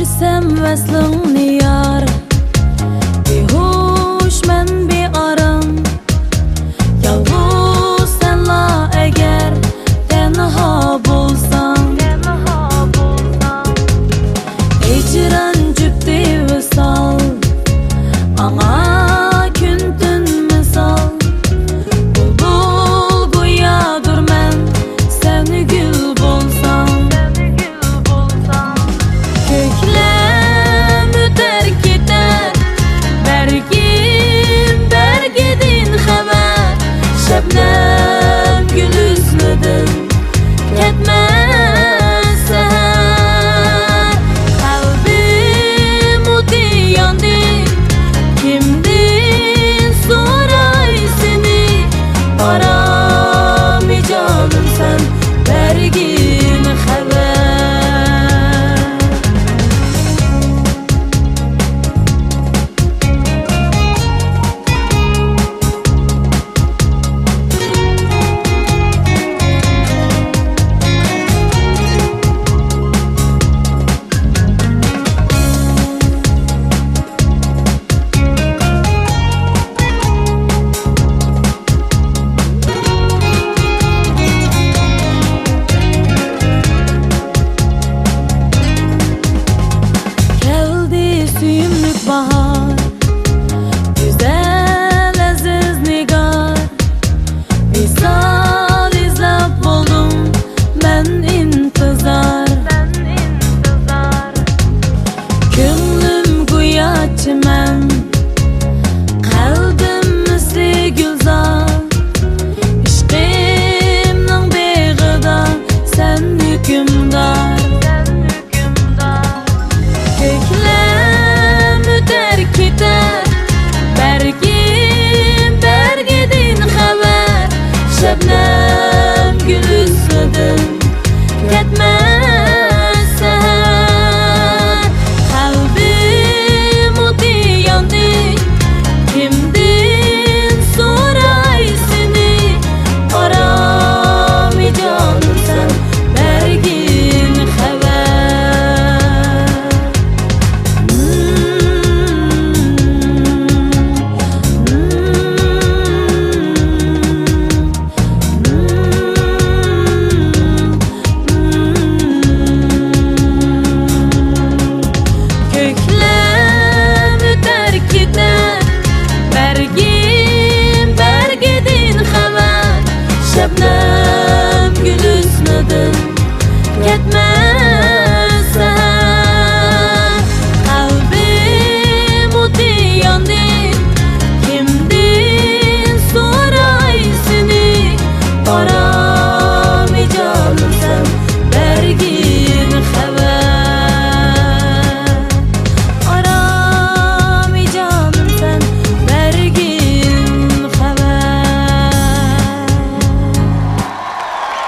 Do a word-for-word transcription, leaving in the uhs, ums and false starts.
سەن ۋەسلىڭنى يار، بىھوش مەن بىئارام. يالغۇز سەنلا ئەگەر تەنھا بولساڭ، ھىجران جۈپتى ۋىسال، ئاڭا كۈن تۈن مىسال. بۇلبۇل گويادۇر مەن، سەن گۈل بولساڭ. كۆكلەم ئۆتەر كېتەر، بەرگىم بەرگىدىن خەۋەر. شەبنەم گۈل ھۆسنىدىن كەتمەس سەھەر. قەلبىم ئوتى ياندى، كىمدىن سوراي سېنى؟ ئارامى جانىم سەن بەرگىن خەۋەر. كەلدى سۆيۈملۈك باھار، گۈزەل ئەزىز نىگار. ۋىسال ئىزلاپ بولدۇم مەن ئىنتىزار. كۆڭلۈم گويا چىمەن، قەلبىم مىسلى گۈلزار. ئىشقىمنىڭ بېغىدا سەن ھۆكۈمدار. كۆكلەم ئۆتەر كېتەر، بەرگىم بەرگىدىن خەۋەر. شەبنەم گۈل ھۆسنىدىن كەتمەس سەھەر. قەلبىم ئوتى ياندى، كىمدىن سوراي سېنى؟ ئارامى جانىم سەن بەرگىن خەۋەر. كۆكلەم ئۆتەر كېتەر، بەرگىم بەرگىدىن خەۋەر. شەبنەم گۈل ھۆسنىدىن كەتمە